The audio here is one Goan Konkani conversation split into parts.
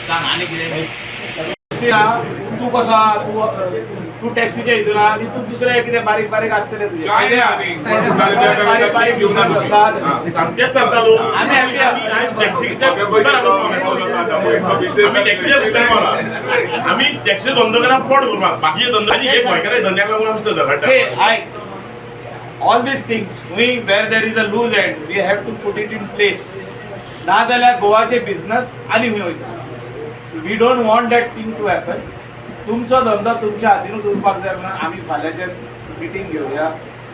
सांग आनी कितें. तूं कसो आहा, तूं तूं टॅक्सीच्या हितून आहा आनी तूं दुसरे कितें बारीक बारीक आसतले तुजे. काय नाही आम्ही कोण बारीक बारीक घेऊन दुसरे धंदो आहा तेजे. तेच सांगता तूं. आमी happy आहा. आयज टॅक्सीच्या कुस्तार आमी टॅक्सीच्या कुस्तार पावला. आमी टॅक्सी धंदो केला पोट भरपाक, बाकीचे धंदो आनी हे गोंयकारांच्या धंद्याक लागून आमी See, झगडटा. I, all these things, we, where there is a loose end, we have to put it in place. ना जाल्यार गोवाचे बिझनस आनी खंय वयता. So we don't want that thing to happen. तुमचो धंदो तुमच्या हातीनूच उरपाक जाय म्हणून आमी फाल्यांच्यान मिटींग घेवया,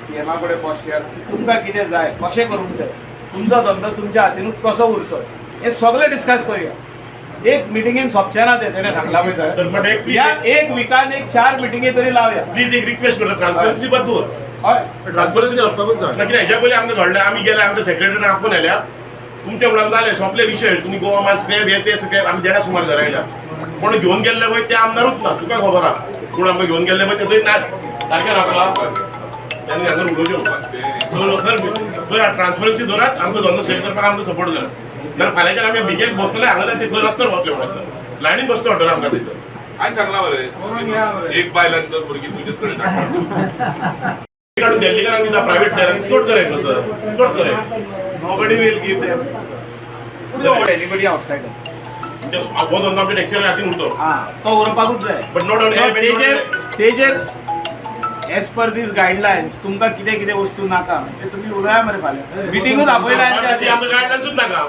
सीएमा कडेन बसया की तुमकां कितें जाय, कशें करूंक जाय, तुमचो धंदो तुमच्या हातीनूच कसो उरचो, हें सगळें डिस्कस करुया. एक मिटिंगेन सोंपचें ना तें, तेणें सांगलां पळय. सर, बट एक ह्या एक विकान एक चार मिटिंगे तरी लावया. प्लीज एक रिक्वेस्ट करता, ट्रान्सपरन्सी बद्द दवर. हय. ट्रान्सपरन्सी आसपाकूच जाय. ना कितें हेज्या पयलीं आमकां घडलें, आमी गेले, आमच्या सेक्रेटरीन आफोवन आयल्या, तुमच्या म्हणून जालें सोंपले विशय, तुमी गोवा माल स्क्रॅप हे ते स्क्रॅप. आमी देडा सुमार घरा आयल्या. कोण घेवन गेल्ले पळय ते आमदारूच ना. तुका खबर आहा कोण आमकां घेवन गेल्ले पळय ते थंय ना. सारकें रावला तेन्ना हांगा उलोवच्यो. सो सर, सर, ट्रान्सपरन्सी दवरात, आमचो धंदो सेव करपाक आमकां सपोर्ट करात. नाल्यार फाल्यांच्यान आमी भिकेक बसतले हांगा ते खंय रस्त्यार बसले म्हूण आसता, लायनीन बसता हॉटेल आमकां थंयसर. हांवें सांगलां मरे, एक बायल आनी दोन भुरगीं तुजेच कडेन धाडटा. काडून दिल्लीकारांक दिता, private प्लेयरांक. It's not correct, sir, it's not correct. Nobody will give them. Anybody outsider. म्हणजे हो धंदो आमच्या टॅक्सीच्या हातीन उरतो. हा, तो उरपाकूच जाय. बट not So, तेजेर तेजेर एज पर दीस गायडलायन्स तुमकां कितें कितें वस्तू नाका ते तुमी उलया मरे. फाल्यां मिटिंगूच आपयला. ती आमकां गायडलायन्सूच नाका.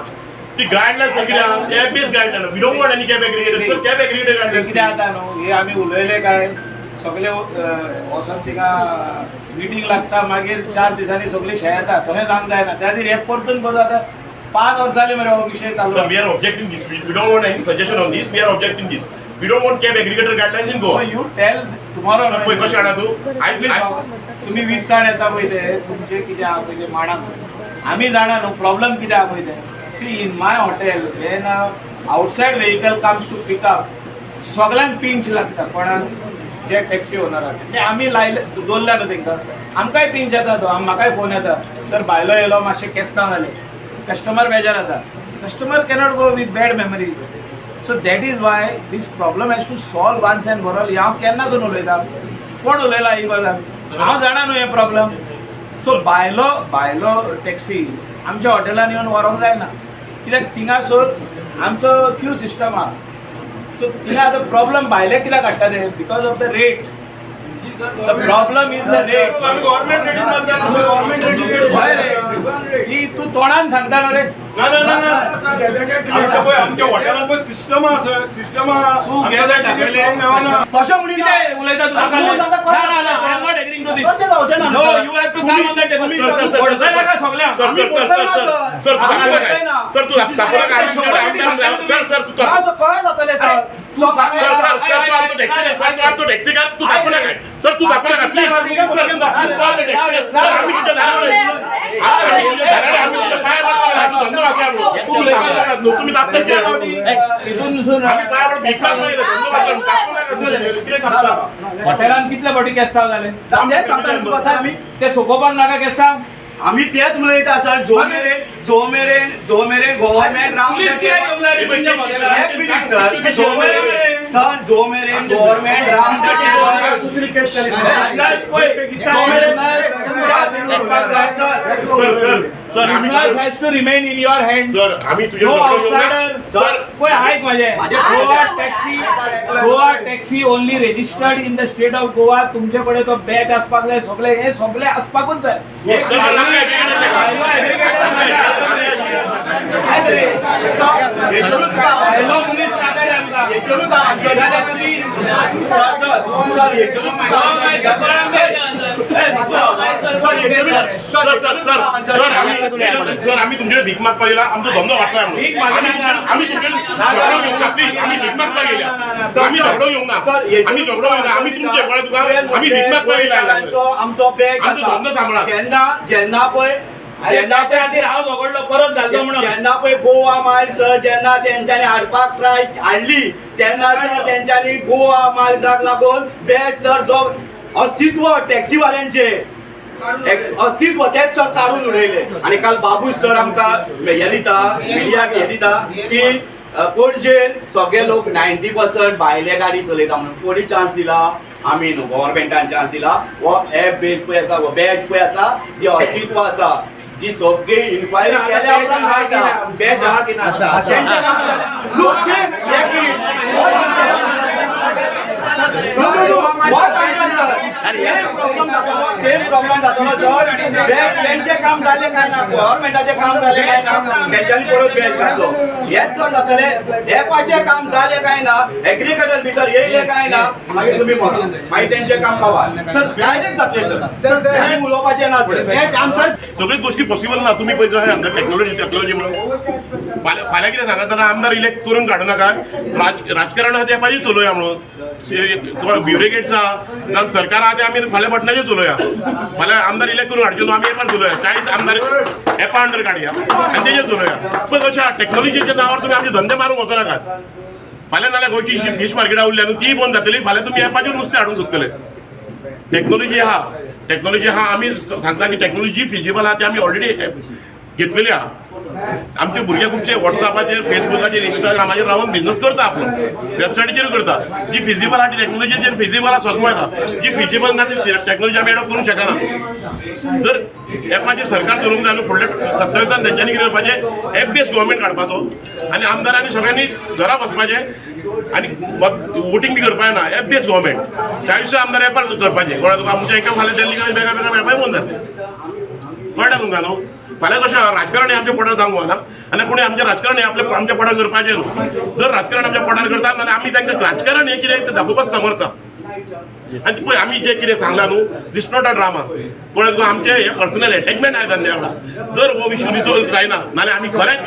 ती गायडलायन्स सगळी आहा, ते base guideline. We don't want any cab aggregator, sir, cab aggregator guidelines. कितें जाता न्हू, हे आमी उलयले काय सगळे वचोन थिंगा मिटींग लागता, मागीर 4 दिसांनी सगळी शे येता. तशें जावंक जायना. त्या खातीर हे परतून परत आतां 5 वर्सां जालीं मरे हो विशय चालू. Sir, we are objecting this. We don't want any suggestion on this. We are objecting this. We don't want cab aggregator guidelines in Goa. You tell tomorrow. Sir, पळय कशें जाणा तूं? आयज आयज तुम्ही 20 जाण येता पळय, ते तुमचे कितें आहा पळय ते माणाक आमी जाणा न्हू प्रॉब्लम कितें आहा पळय ते. See, in my hotel, when outside vehicle comes to pick up, सगळ्यांक पिंच लागता. कोणाक जे टॅक्सी ओनर आहा ते आमी लायले दवरल्या न्हू तेंकां, आमकांय पिंच येता तो. म्हाकाय फोन येता, सर, भायलो येयलो, मातशें केस्तांव जालें. कस्टमर बेजार जाता. Customer cannot go with bad memories. So that is why these problem has to solve once and for all. हांव केन्नासून उलयता, कोण उलयला ही गजाल, हांव जाणा न्हू हे प्रॉब्लम. सो भायलो भायलो टॅक्सी आमच्या हॉटेलान येवन व्हरोंक जायना, कित्याक थिंगासर आमचो क्यू सिस्टम आहा. सो थिंगा आतां प्रॉब्लम भायले कित्याक हाडटा ते, because of the rate. The problem is the rate. Government रेटीन मारता. गव्हर्नमेंट. हय रे, ही तूं तोंडान सांगता न्हू रे. ना ना ना ना, आमच्या पळय, आमच्या हॉटेलान पळय सिस्टम आसा सर, सिस्टम आहा. तूं गेले दाखयले. तशें म्हणिना. कितें उलयता तूं? तूं ताका ना ना ना, I am not agreeing to this. तशें जावचें ना. No, you have to come on the table. Sir, sir, sir, sir, नाका सगळ्यांक. Sir, sir, sir, sir, sir, sir, तूं दाखोवं नाका. सर, तूं दाखोवं नाका. सर, सर, तूं ना सर, कळ्ळें जातलें सर. सर, सर, सर, तूं आमचो टॅक्सीकार. सर, तूं आमचो टॅक्सीकार, तूं दाखोवं नाका. सर, तूं दाखोवं नाका प्लीज. सर, तूं आमचो टॅक्सीकार. सर, आमी तुज्या दारार, आमी तुज्या दारार, आमी तुज्या पांयार पडपाक, तूं धंदो वाचया म्हणून. तूं दाखोवं नाका न्हू, तुमी दाखतात कित्याक? हितून आमी पांयार पडून भीक मागपाक येयले, धंदो वाचया म्हणून. दाखोवं नाका तूं. कितें दाखता? हॉटेलान कितले फावटी केस्तांव जाले? तेच सांगता न्हू तुका सर आमी. ते सोपोवपाक नाका केस्तांव? आमी तेच उलयता सर. जो मेरेन गव्हर्नमेंट रावंड पुलीस कित्याक येवंक जाय रे तुमच्या हॉटेलान? एक मिनिट सर. जो मेरेन सर, जो मेरेन गव्हर्नमेंट रावंड the दुसरी केस. जो मेरेन सर सर, सर, सर, आमी Business has to remain in your hand. Sir, आमी तुजे No झगडो घेवंक ना. outsider. Sir. पळय, आयक माझे. माझे. Goa taxi, Goa taxi only registered in the state of Goa. तुमचे कडेन तो बॅच आसपाक जाय, सगळे हे सगळे आसपाकूच जाय. सर, नाका भायलो aggregator नाका. आयक रे. हेचेरूच तुका भायलो मनीस नाका रे आमकां. हेचेरूच answer. Sir, sir, sir, हेचेरूच तुका सर, हेचेरूच. सर, सर, सर, सर, आमी, सर, आमी तुमचे भीक मागपाक येयला, आमचो धंदो वाटला म्हणून. भीक मागना. आमी तुमचे झगडो घेवंक ना प्लीज. आमी भीक मागपाक येयल्या. आमी झगडो घेवंक ना. सर, आमी झगडो घेवंक ना. आमी तुमचे, कळ्ळें तुका, आमी भीक मागपाक येयला. आमचो बॅच आमचो धंदो सांबाळा. जेन्ना जेन्ना पळय अरे, जेन्ना त्याच्या खातीर हांव झगडलो, परत घालचो म्हणून. जेन्ना पळय गोवा मायल सर, जेन्ना तेंच्यांनी हाडपाक ट्राय हाडली, तेन्ना सर तेंच्यांनी गोवा मायल्साक लागून बॅच सर, जो अस्तित्व टॅक्सीवाल्यांचे अस्तित्व तेच सर काडून उडयले. आनी काल बाबू सर आमकां हे दिता, मिडियाक हे दिता की पणजेन सगळे लोक 90% भायले गाडी चलयता म्हणून कोणी चान्स दिला? आमी न्हू, गव्हर्मेंटान चान्स दिला. हो एप बेज पळय आसा, हो बॅच पळय आसा, जी अस्तित्व आसा, जी सगळी इन्क्वायरी केल्या उपरांत मेळटा. बॅच आहा की ना? तेंचें काम जालें. Look, same, एक minute. No, no, no. What answer, sir? Same problem जातलो, सेम प्रॉब्लेम जातलो सर. तेंचें काम जालें काय ना, गव्हर्मेंटाचें काम जालें काय ना, तेंच्यांनी परत बॅच घातलो. हेच सर जातलें. एपाचें काम जालें काय ना, एग्रीकल्चर भितर येयलें काय ना, मागीर तुमी मरा, मागीर तेंचें काम काबार सर, डायरेक्ट जातलें सर. आनी उलोवपाचें ना सर. सगळ्योच गोष्टी पॉसिबल ना. तुमी पळय जशें सांगता टेक्नॉलॉजी टेक्नॉलॉजी म्हणून, फाल्यां फाल्यां कितें सांगता जाल्यार आमदार इलेक्ट करून काडू नाका. राजकारण आहा तें पाहिजे चलोवया म्हणून ब्युरोक्रेट्स आहा जावं सरकार आहा तें आमी फाल्यां बटनाचेर चलोवया. फाल्यां आमदार इलेक्ट करून हाडचे न्हू, आमी एपार चलोवया. 40 आमदार एपा अंडर काडया आनी तेजेर चलोवया. पळय कशें आहा, टेक्नॉलॉजीच्या नांवार तुमी आमचे धंदे मारूंक वचो नाकात. फाल्यां नाल्यार गोंयची फीश मार्केटां उरल्या न्हू, तीय बंद जातली. फाल्यां तुमी एपाचेर नुस्तें हाडूंक सोदतले. टेक्नॉलॉजी आहा, टेक्नॉलॉजी आहा. आमी सांगता की टेक्नॉलॉजी फिजिबल आहा, ती आमी ऑलरेडी घेतलेली आहा. आमचे भुरगे खुबशे वॉट्सॅपाचेर, फेसबुकाचेर, इंस्टाग्रामाचेर रावन बिझनस करता, आपलो वेबसायटीचेर करता. जी फिजिबल आहा ती टेक्नॉलॉजीचेर फिजिबल आहा सजमो येता. जी फिजिबल ना ती टेक्नॉलॉजी आमी एडॉप्ट करूंक शकना. जर एपाचेर सरकार चलोवंक जाय न्हू, फुडल्या 27 तेंच्यांनी कितें करपाचें, एप बेस गव्हर्मेंट काडपाचो आनी आमदारांनी सगळ्यांनी घरा बसपाचें आनी वोटींग बी करपाचें ना. एप बेस गव्हर्मेंट 40 आमदार एपार करपाचें. कळ्ळें तुका? आमच्या एका फाल्यां दिल्ली कडेन बेगा बेगा मेळपाक बंद जातलें. कळटा तुमकां न्हू? फाल्यां कशें आहा, राजकारण हें आमच्या पोटार जावंक ना आनी कोणी आमचें राजकारण हें आपल्या आमच्या पोटार करपाचें न्हू. जर राजकारण आमच्या पोटार करता जाल्यार आमी तांकां राजकारण हें कितें तें दाखोवपाक समर्था. आनी पळय आमी जें कितें सांगलां न्हू, this not a drama. कळ्ळें तुका? आमचें हें पर्सनल एटॅचमेंट आहा धंद्या वांगडा. जर हो इशू रिजोल्व जायना नाल्यार आमी खरेंच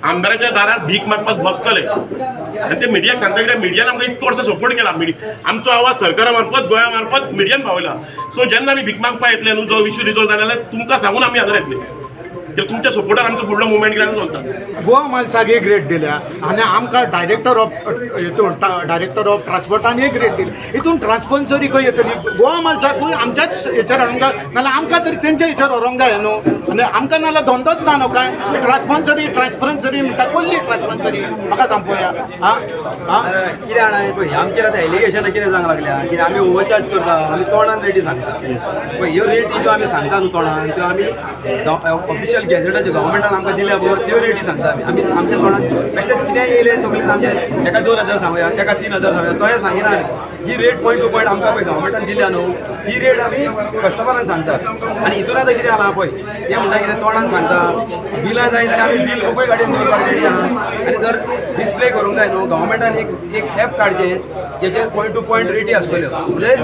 आमदाराच्या दारार भीक मागपाक बसतले. आनी ते मिडियाक सांगता कित्याक मिडियान आमकां इतको वर्सां सपोर्ट केला. आमचो आवाज सरकारा मार्फत, गोंया मार्फत मिडियान पावयला. सो जेन्ना आमी भीक मागपाक येतले न्हू, जो इशू रिजोल्व जायना जाल्यार तुमकां सांगून आमी हांगा येतले, कित्याक तुमच्या सपोर्टार आमचो फुडलो मुवमेंट कितें चलता. गोवा मालसाक एक रेट दिल्या आनी आमकां डायरेक्टर ऑफ हितून डायरेक्टर ऑफ ट्रान्सपोर्टान एक रेट दिली. हितून ट्रान्सपरन्सी खंय येतली? गोवा मालसाकूय आमच्याच हेचेर हाडूंक जाय, नाल्यार आमकां तरी तेंच्या हेचेर व्हरूंक जाय न्हू. आनी आमकां नाल्यार धंदोच ना न्हू कांय. ट्रान्सपरन्सी ट्रान्सपरन्सी म्हणटा, कसली ट्रान्सपरन्सी म्हाका सांग पळोवया. आं आं कितें जाणा, पळय आमचेर आतां एलिगेशनां कितें जावंक लागल्या की आमी ओवरचार्ज करता. आमी तोंडान रेटी सांगता. पळय ह्यो रेटी ज्यो आमी सांगता न्हू तोंडान, त्यो आमी ऑफिशियल गॅझेटाच्यो गव्हर्मेंटान आमकां दिल्या पळय त्यो रेटी सांगता आमी. आमी आमच्या तोंडान बेश्टेच कितेंय येयलें सगळें आमचें, तेका 2000 सांगुया, तेका 3000 सांगुया, तोय सांगिना आमी. जी रेट पॉयंट टू पॉयंट आमकां पळय गव्हर्मेंटान दिल्या न्हू, ही रेट आमी कस्टमरांक सांगतात. आनी हितून आतां कितें जालां पळय, ते म्हणटा कितें तोंडान सांगता. बिलां जाय जाल्यार आमी बील बुकूय गाडयेन दवरपाक रेडी आहा. आनी जर डिस्प्ले करूंक जाय न्हू, गव्हर्मेंटान एक एक एप काडचें जेचेर पॉयंट टू पॉयंट रेटी आसतल्यो. म्हणजे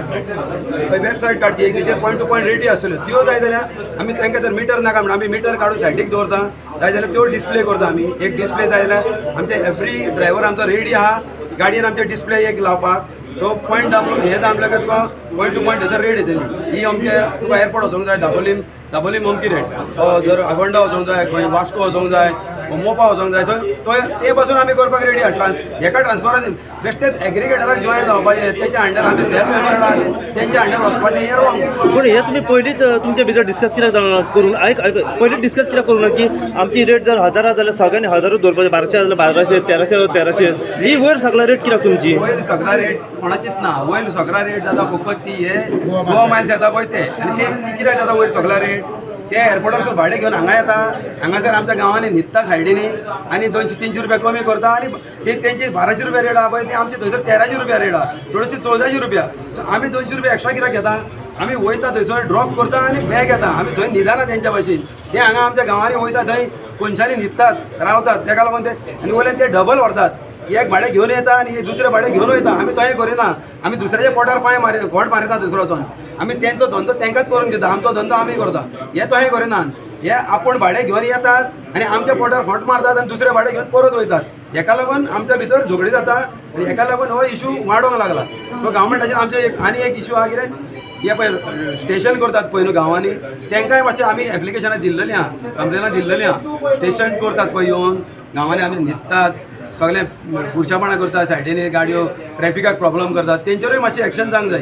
वेबसायट काडची एक, तेचेर पॉयंट टू पॉयंट रेटी आसतल्यो त्यो. जाय जाल्यार आमी तांकां जर मिटर नाका म्हणून आमी मिटर काडून सायडीक दवरता. जाय जाल्यार त्यो डिस्प्ले करता आमी एक डिस्प्ले. जाय जाल्यार आमचे एवरी ड्रायव्हर आमचो रेडी आहा गाडयेन आमचे डिस्प्ले एक लावपाक. सो पॉयंट दाबलो, हे दामले काय तुका पॉयंट टू पॉयंट थंयसर रेट येतली. ही अमके तुका एअरपोर्ट वचोंक जाय, दाबोलीम, दाबोलीम अमकी रेट. जर आगोंडा वचोंक जाय, खंय वास्को वचोंक जाय, मोपा वचोंक जाय, थंय थंय ते पासून आमी करपाक रेडी आहा. हेका ट्रान्सफरान बेश्टेच एग्रिगेटराक जॉयन जावपाचें, तेच्या अंडर आमी सेल्फ एम्प्लॉयड आहा, तेंच्या अंडर वचपाचें, हें रॉंग. पूण हे तुमी पयलींच तुमचे भितर डिस्कस कित्याक जावना करून? आयक आयक, पयलींच डिस्कस कित्याक करूं ना की आमची रेट जर 1000 जाल्यार सगळ्यांनी 1000ूच दवरपाचें, 1200 जाल्यार 1200, 1300 जाल्यार 1300? ही वयर सगळा रेट कित्याक तुमची? वयर सगळा रेट कोणाचीच ना. वयर सगळा रेट जाता फकत ती हे गोवा मायल्स येता पळय ते. आनी ते ती कित्याक जाता वयर सगळा रेट? ते एअरपोर्टारसून भाडें घेवन हांगा येता, हांगासर आमच्या गांवांनी न्हिदता सायडीनी आनी 200-300 रुपया कमी करता. आनी ते तेंची 1200 रुपया रेट आहा पळय, ती आमची थंयसर 1300 रुपया रेट आहा, थोडीशी 1400 रुपया. सो आमी 200 रुपया एक्स्ट्रा कित्याक घेता? आमी वयता थंयसर ड्रॉप करता आनी बॅग येता. आमी थंय न्हिदना तेंच्या भाशेन. ते हांगा आमच्या गांवांनी वयता, थंय कोनशांनी न्हिदतात, रावतात, तेका लागून ते आनी वयल्यान ते डबल व्हरतात. एक भाडें घेवन येता आनी दुसरें भाडें घेवन वयता. आमी तोय करिना. आमी दुसऱ्याच्या पोटार पांय मारी खोट मारिता दुसरो वचोन. आमी तेंचो धंदो तेंकांच करूंक दिता, आमचो धंदो आमी करता. हे तशें करिनात. हे आपूण भाडें घेवन येतात आनी आमच्या पोटार खोट मारतात आनी दुसरें भाडें घेवन परत वयतात. हेका लागून आमच्या भितर झगडी जाता आनी हेका लागून हो इशू वाडोंक लागला. सो गव्हर्मेंटाचेर आमचे एक आनी एक इशू आहा कितें, हे पळय स्टेशन करतात पळय न्हू गांवांनी, तेंकांय मातशें आमी एप्लिकेशनां दिल्लेलीं आहा, कंप्लेनां दिल्लेलीं आहा. स्टेशन करतात पळय येवन गांवांनी, आमी न्हिदतात. सगळे बुरशेपणां करता सायडीन, गाडयो ट्रॅफिकाक प्रॉब्लम करतात, तेंचेरूय मातशें एक्शन जावंक जाय.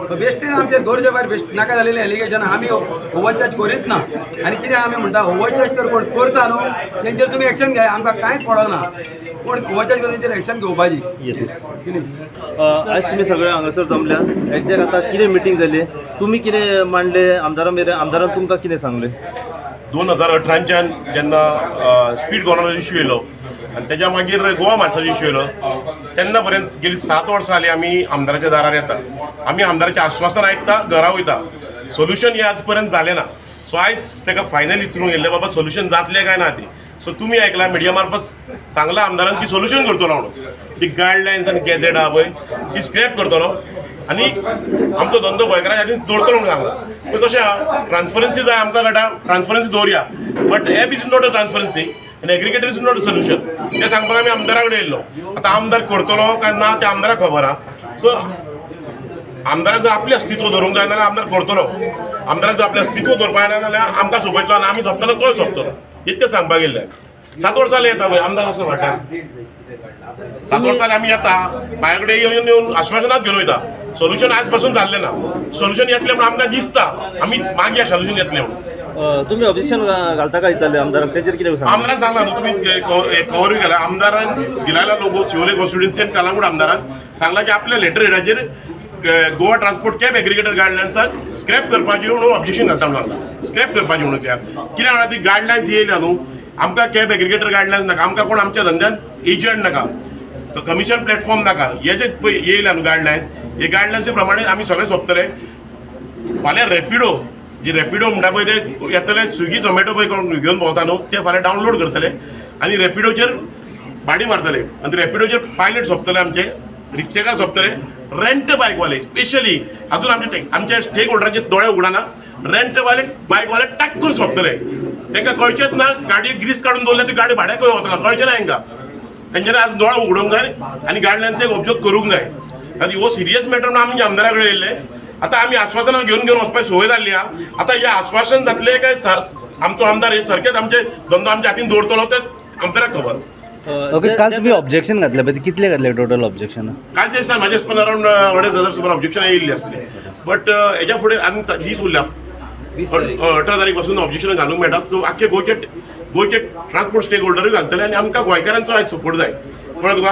सो बेश्टें आमचेर गरजे भायर बेश्ट नाका जालेलें एलिगेशन. आमी ओवरचार्ज करीत ना. आनी कितें आमी म्हणटा, ओवरचार्ज तर कोण करता न्हू, तेंचेर तुमी एक्शन घेया. आमकां कांयच पडना, कोण ओवरचार्ज करता तेंचेर एक्शन घेवपाची. येस, आयज तुमी सगळे हांगासर जमल्या. एक्झॅक्ट आतां कितें मिटींग जाली, तुमी कितें मांडले आमदारा मेरेन, आमदारान तुमकां कितें सांगलें? 2018च्यान जेन्ना स्पीड गव्हर्नर इश्यू येयलो आनी तेज्या मागीर गोवा मार्साचो इश्यू येयलो, तेन्ना पर्यंत गेली 7 वर्सां जालीं आमी आमदाराच्या दारार येता, आमी आमदाराचें आश्वासन आयकता, घरा वयता. सोल्युशन हें आज पर्यंत जालें ना. सो आयज ताका फायनल विचारूंक येयल्लें, बाबा सोल्युशन जातलें काय ना ती. सो तुमी आयकला, मिडिया मार्फत सांगलां आमदारान की सोल्युशन करतलो म्हणून. ती गायडलायन्स आनी गॅझेट आहा पळय, ती स्क्रॅप करतलो आनी आमचो धंदो गोंयकाराच्या हातीन दवरतलो म्हणून सांगला. पूण कशें आहा, ट्रान्सपरन्सी जाय आमकां कळटा, transparency दवरया, but app is not a transparency आनी aggregator is not a solution. तें सांगपाक आमी आमदारा कडेन येयल्लो. आतां आमदार करतलो काय ना तें आमदाराक खबर आहा. सो आमदाराक जर आपलें अस्तित्व दवरूंक जाय जाल्यार आमदार करतलो. आमदाराक जर आपलें अस्तित्व दवरपाक जायना जाल्यार आमकां सोंपयतलो आनी आमी सोंपतलो, तोय सोंपतलो. इतकें सांगपाक येयल्लें. 7 वर्सां जालीं येता पळय आमदार असो फाटल्यान. 7 वर्सां जालीं आमी येता, बाया कडेन येवन येवन आश्वासनात घेवन वयता. सोल्युशन आज पासून जाल्लें ना. सोल्युशन येतलें म्हणून आमकां दिसता, आमी मागीर सोल्युशन येतलें म्हणून. तुमी ऑब्जेक्शन घालता काय दिताले आमदाराक, तेजेर कितें सांगा? आमदारान सांगला न्हू, तुमी कवरूय केला. आमदारान दिलायला लोगो शिवोले कॉन्स्टिट्युन्सी आनी कलांगूट आमदारान सांगला की आपल्या लेटर हेडाचेर गोवा ट्रान्सपोर्ट कॅब एग्रिगेटर गायडलायन्साक स्क्रॅप करपाची म्हणून ऑब्जेक्शन घालता म्हणून सांगला. स्क्रॅप करपाची म्हणून. त्या कितें म्हणा, ती गायडलायन्स येयल्या न्हू, आमकां कॅब एग्रिगेटर गायडलायन्स नाका, आमकां कोण आमच्या धंद्यान एजंट नाका, कमिशन प्लॅटफॉर्म नाका. हे जे पळय येयल्या न्हू गायडलायन्स, हे गायडलायन्से प्रमाणे आमी सगळें सोंपतले. फाल्यां रॅपिडो, जी रॅपिडो म्हणटा पळय, ते येतले. स्विगी झोमॅटो पळय कोण घेवन भोंवता न्हू, ते फाल्यां डावनलोड करतले आनी रॅपिडोचेर भाडी मारतले आनी रॅपिडोचेर पायलट सोंपतले, आमचे रिक्षेकार सोंपतले, रेंट बायकवाले स्पेशली. अजून आमचे आमचे स्टेक होल्डरांचे दोळे उगडना. रेंट वाले बायकवाले टाक करून सोंपतले. तांकां कळचेच ना, गाडी ग्रीस काडून दवरल्या, ती गाडी भाड्याक खंय वचना, कळचें ना तांकां. तेंच्यांनी आज दोळे उगडूंक जाय आनी गायडलायन्स ऑब्जर्व करूंक जाय. आनी हो सिरियस मॅटर म्हणून आमी आमदारा कडेन येयल्ले. आतां आमी आश्वासनां घेवन घेवन वचपाची संवय जाल्ली आहा. आतां हें आश्वासन जातलें काय आमचो आमदार हे सारकेच आमचे धंदो आमच्या हातीन दवरतलो, तें आमदाराक खबर. ओके, काल तुम्ही ऑब्जेक्शन घातले पळय, ते कितले घातले टोटल ऑब्जेक्शन? कालच्या दिसा म्हाजे दिसपान अरावंड 2500 सुमार ऑब्जेक्शन येयल्ली आसली, बट हेज्या फुडें आमी दीस उरल्या, 18 तारीख पासून ऑब्जेक्शन घालूंक मेळटा. सो आख्खे गोंयचे गोंयचे ट्रान्सपोर्ट स्टेक होल्डरूय घालतले आनी आमकां गोंयकारांचो आयज सपोर्ट जाय. कळ्ळें तुका?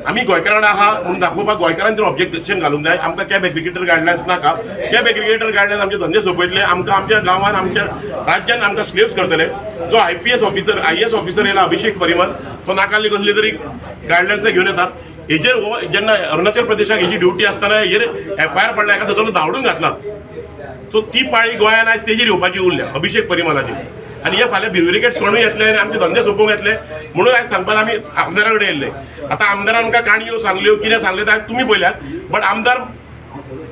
आमी गोंयकारां आहा म्हणून दाखोवपाक गोंयकारांनी तर ऑब्जेक्शन घालूंक जाय. आमकां कॅब एग्रिगेटर गायडलायन्स नाका. कॅब एग्रिगेटर गायडलायन्स आमचे धंदे सोंपयतले. आमकां आमच्या गांवान, आमच्या राज्यान आमकां स्लेव्स करतले. जो आयपीएस ऑफिसर, आयएएस ऑफिसर येयला अभिषेक परिमल, तो नाकाल्ली कसली तरी गायडलायन्स घेवन येता. हेजेर हो जेन्ना अरुणाचल प्रदेशाक हेजी ड्युटी आसतना हेजेर एफआयआर पडला, एका थंयसर धांवडून घातला. सो ती पाळी गोंयान आयज तेजेर येवपाची उरल्या, अभिषेक परिमलाची. आनी हे फाल्यां ब्युरोक्रेट्स कोणूय येतले आनी आमचे धंदे सोंपोवंक येतले म्हणून आयज सांगपाक आमी आमदारा कडेन येयल्ले. आतां आमदारान आमकां काणयो सांगल्यो, कितें सांगलें तें तुमी पळयल्यात, बट आमदार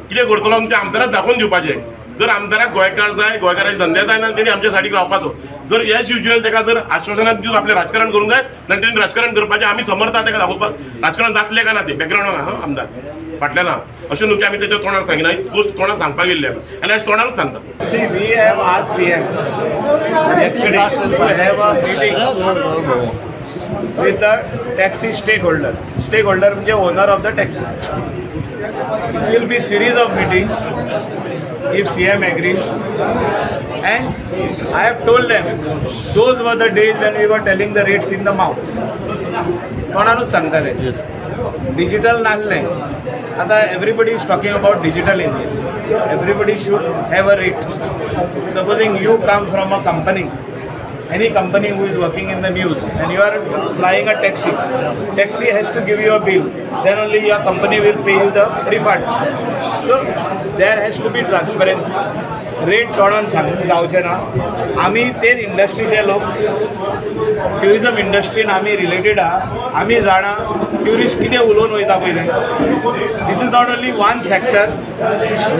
कितें करतलो आमच्या आमदाराक दाखोवन दिवपाचें. जर आमदाराक गोंयकार जाय, गोंयकाराचे धंदे जाय ना, तेणी आमच्या सायडीक रावपाचो. जर एज युज्युअल ताका जर आश्वासनां दिवन आपलें राजकारण करूंक जाय जाल्यार तेणी राजकारण करपाचें. आमी समर्थ ताका दाखोवपाक राजकारण जातलें काय ना तें. बॅकग्रावंड आहा आमदार फाटल्यान आहा. अशें न्हू की आमी तेच्या तोंडार सांगिना. ही गोश्ट तोंडार सांगपाक गेल्ली आमी आनी आयज तोंडारूच सांगता. See, we have asked CM yesterday to have a meeting with the taxi stakeholder. Stakeholder म्हणजे owner of the taxi. It will be series of meetings if CM agrees. And I have told them, those were the days when we were telling the rates in the mouth. तोंडानूच सांगताले, डिजिटल नासलें. आतां everybody is talking about Digital India, so everybody should have a rate. Supposing you come from a company, any company who is working in the news, and you are flying a taxi, taxi has to give you a bill, then only your company will pay you the refund. So there has to be transparency. Rate तोंडान सांगूंक जावचें ना. आमी तेच इंडस्ट्रीचे लोक, ट्युरिजम इंडस्ट्रीन आमी रिलेटेड आहा. आमी जाणा ट्युरिस्ट कितें उलोवन वयता पयलें. This is not only one sector,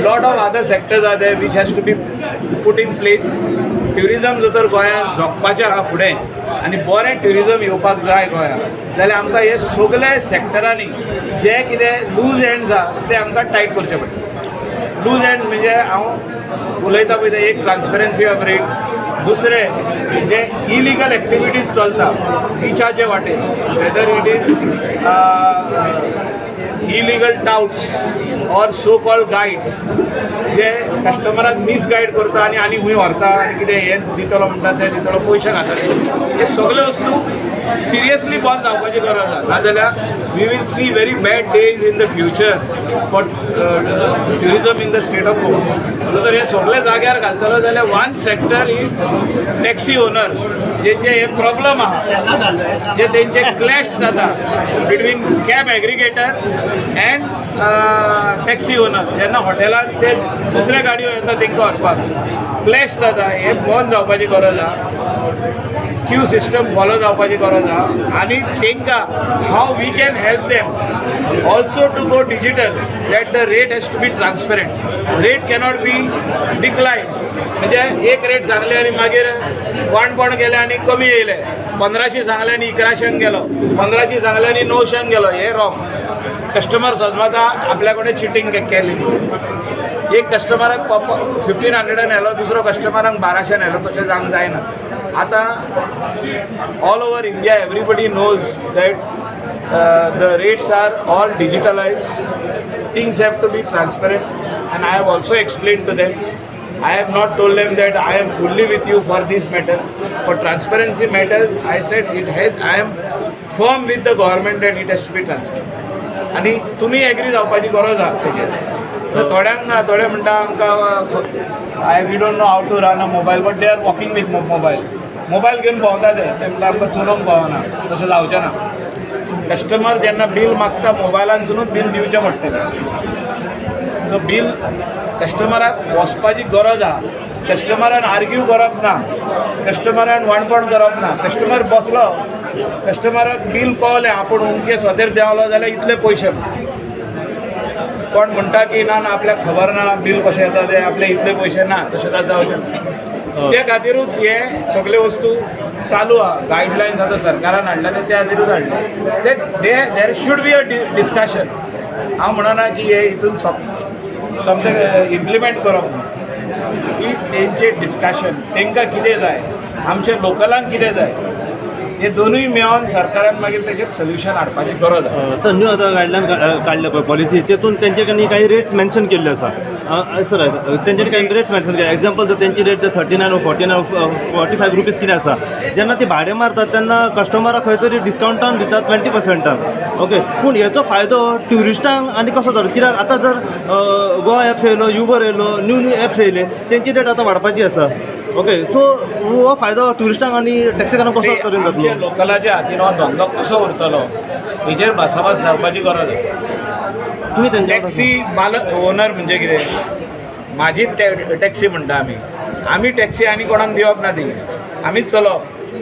lot of other sectors are there which has to be put in place. Tourism जर तर गोंयांत जगपाचें आहा फुडें आनी बरें ट्युरिजम येवपाक जाय गोंयांत, जाल्यार आमकां हे सगळे सेक्टरांनी जे कितें लूज एंड्स आहा ते आमकां टायट करचे पडटले. लूज एंड म्हणजे हांव उलयता पळय तें एक ट्रान्सपरन्सी ऑफ रेट, दुसरें जे इलिगल एक्टिविटीज चलता बिचाचे वाटेन, whether it is illegal touts or so called guides जे कस्टमराक मिसगायड करता आनी आनी खंय व्हरता आनी कितें हें दितलो म्हणटा तें दितलो, पयशे खाता, हे सगळे वस्तू सिरियसली बंद जावपाची गरज आसा. नाजाल्यार we will see very bad days in the future for tourism in the state of Goa. जर हे सगळे जाग्यार घालतलो जाल्यार one sector is taxi owner, जेंचे हे प्रॉब्लम आहा, जे तेंचे क्लॅश जाता between cab aggregator and taxi owner. जेन्ना हॉटेलान ते दुसऱ्या गाडयो येता तेंकां व्हरपाक क्लॅश जाता, हे बंद जावपाची गरज आहा. क्यू सिस्टम फॉलो जावपाची गरज आहा आनी तेंकां how we can help them also to go digital, that the rate has to be transparent, rate cannot be decline. म्हणजे एक रेट सांगले आनी मागीर वाणपण गेले आनी कमी येयले, 1500 सांगले आनी 1100 गेलो, 1500 सांगले आनी 900 गेलो, हे रॉंग. कस्टमर समजता आपल्या कडेन चिटींग केली. एक कस्टमराक 1500 व्हेलो, दुसरो कस्टमराक 1200 व्हेलो, तशें जावंक जायना. आतां all over India everybody knows that the rates are all digitalized, things have to be transparent, and I have also explained to them. I have not told them that I am fully with you for this matter. For transparency matter, I said it has, I am firm with the government that it has to be transparent. आनी तुमी एग्री जावपाची गरज आहा तेजेर. तर थोड्यांक ना, थोडे म्हणटा आमकां I we don't know how to run a mobile, but they are walking with mobile. Mobile घेवन भोंवता ते, ते म्हणटा आमकां चलोवंक पावना. तशें जावचें ना. कस्टमर जेन्ना बील मागता मोबायलानसुनूच बील दिवचें पडटलें. सो बील कस्टमराक वचपाची गरज आहा. कस्टमरान आर्ग्यू करप ना, कस्टमरान वाणपण करप ना. कस्टमर बसलो, कस्टमराक बील कळलें आपूण अमके सोतेर देंवलो जाल्यार इतले पयशे. कोण म्हणटा की ना ना आपल्याक खबर ना बील कशें येता तें, आपले इतले पयशे ना, तशें कांय जावचें ना. ते खातीरूच हे सगळे वस्तू चालू आहा. गायडलायन्स आतां सरकारान हाडल्या ते त्या खातीरूच हाडल्या. ते there should be a discussion. हांव म्हणना की हे हितून सोमतें इम्प्लिमेंट करप न्हू, की तेंचें डिस्कशन, तेंकां कितें जाय, आमच्या लोकलांक कितें जाय, हे दोनूय मेळोन सरकारान मागीर तेजेर सोल्युशन हाडपाची गरज आहा. सर, न्यू आतां गायडलायन काडल्या पळय पॉलिसी, तेतून तेंचे कडे काही रेट्स मेन्शन केल्ले आसा. सर, तेंच्यानी काही रेट्स मेन्शन केले. एग्जाम्पल, जर तेंची रेट जर 39, 49, 45 रुपीज कितें आसा, जेन्ना ती भाडें मारतात तेन्ना कस्टमराक खंय तरी डिस्कावंटान दितात 20%. ओके, पूण हेचो फायदो ट्युरिस्टांक आनी कसो जालो? कित्याक आतां जर गोवा एप्स येयलो, युबर येयलो, न्यू न्यू एप्स येयले, तेंची रेट आतां वाडपाची आसा. ओके, सो हो फायदो ट्युरिस्टांक आनी टॅक्सीकारांक कसो तरेन आमच्या जातलो? लोकलाच्या हातीन हो धंदो कसो उरतलो हेजेर भासाभास जावपाची गरज आसा. तुमी तेंच्या टॅक्सी मालक ओनर म्हणजे कितें, म्हाजी टॅक्सी म्हणटा आमी, आमी टॅक्सी आनी कोणाक दिवप ना, ती आमीच चलोवप.